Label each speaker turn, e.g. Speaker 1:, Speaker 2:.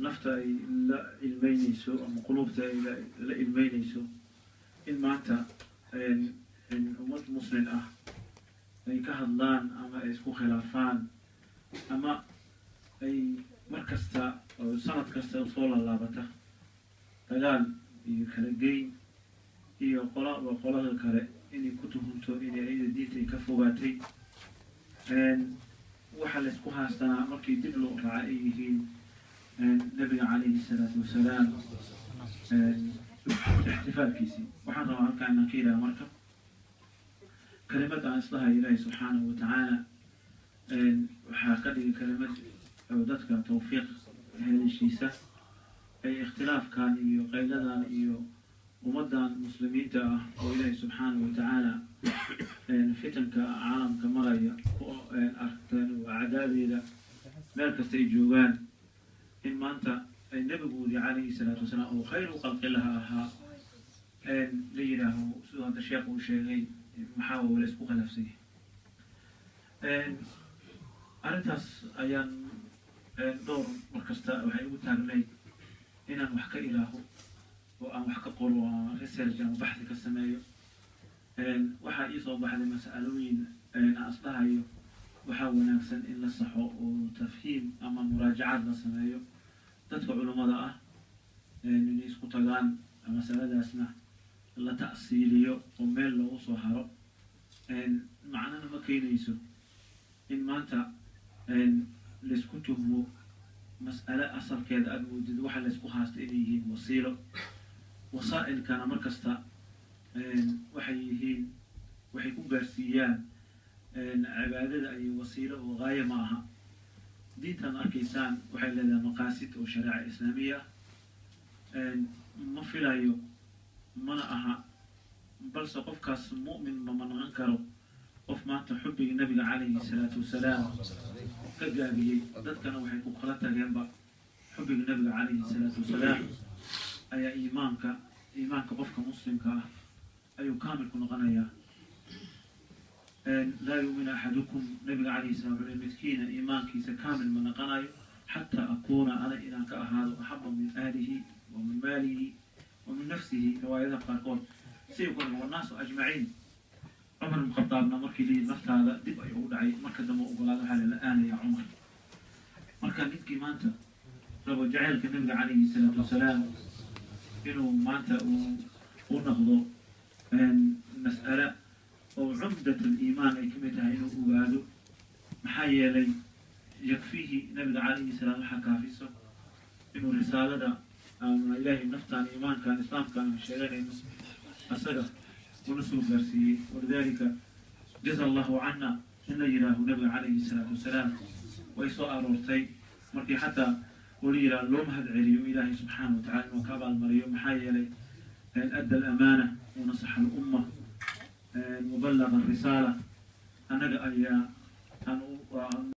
Speaker 1: Nafta ay la ilmeynayso ama quluubta ay la ilmeynayso in maanta ummad Muslim ah ay ka hadlaan ama ay isku khilaafaan ama ay mar kasta oo sanad kasta soo laalaabata dagaal iyo kala geyn iyo qolaba qolada kale inay ku tuhunto inay ayada diinta ay ka fogaatay. Waxa laysku haastanaa markii dib loo raaca ay yihiin Nabiga calayhi salaatu wasalaam ixtifaalkiisii. Waxaan rabaa halkaa inaan ka yidhaha marka kelimad aan islahay Ilaahi subxaanahu watacaala waxaa ka dhigay kelimad oo dadka tawfiiq heleeshiisa ay ikhtilaafkan iyo qayladan iyo ummaddan Muslimiinta ah oo Ilaahi subxaanahu watacaala fitanka caalamka maraya ku aragteen oo acdaadeeda meel kasta ay joogaan, in maanta ay Nabigoodii calayhi salaatu wasalaam oo khayru khalqilaha ahaa la yidhaaho, siduu hadda sheekh uu sheegay, maxaa waa la isku khilaafsan yahay. Arrintaas ayaan dhowr mar kasta waxay ugu taagnayd inaan wax ka ilaaho oo aan wax ka qoro oo aan research ama baxthi ka sameeyo. Waxaa ii soo baxday mas'alooyin aan isdhahayo waxaa wanaagsan in la saxo oo tafhiim ama muraajacaad la sameeyo, dadka culummada ah inay isku tagaan, masaladaasna la ta'siiliyo oo meel loogu soo haro. Macnana ma keenayso in maanta laysku tuhmo mas'ale asalkeeda aada moodid waxa laysku haasta inay yihiin wasiilo. Wasaa'ilkana mar kasta waxay yihiin waxay ku gaarsiiyaan cibaadada ayay wasiilo oo gaayo ma aha. Diintan arkaysaan waxay leedahay maqaasid oo shareeca Islaamiya ah. Ma filayo mana aha, balse qofkaas mu'min mama noqon karo qof maanta xubbiga Nabiga calayhi salaatu wasalaam ka gaabiyey. Dadkana waxay ku kala tageenba xubbiga Nabiga calayhi salaatu wasalaam ayaa iimaanka qofka Muslimka ah ayuu kaamil ku noqonayaa. Laa yu'minu axadukum, Nabiga calayhi salam wuxuu midkiina iimaankiisa kaamil ma noqonayo xataa akuuna ana inaan ka ahaado axaba min ahlihi wa min maalihi wa min nafsihi, riwaayadaha qaarkood si ku wannaasu ajmaciin. Cumar ibn Khadaabna markii liyi naftaada dib ayuu ugu dhacay, marka dambe ogolaada waxaa lala aanaya Cumar. Marka ninkii maanta rabo jaceylka Nabiga calayhi salaatu wasalaam inuu maanta uu u noqdo mas'ale oo cumdat aliimaan ay ka mid tahay inuu ogaado, maxaa yeelay yakfiihi Nabiga calayhi salaam waxaa kaafiso inuu risaalada ama Ilaahay naftaan iimaankan Islaamkan aan sheeganayno asaga una soo gaarsiiyey. Walidalika jaza Allahu cana in la yidhaaho Nabiga calayhi salaatu wasalaam way soo aroortay markii xataa oo la yidhaha loo mahad celiyo Ilaahay subxaana wa tacala inuu ka abaalmariyo, maxaa yeelay adda alamaana wanasaxa alumma wabalaga arisaala annaga ayaa aan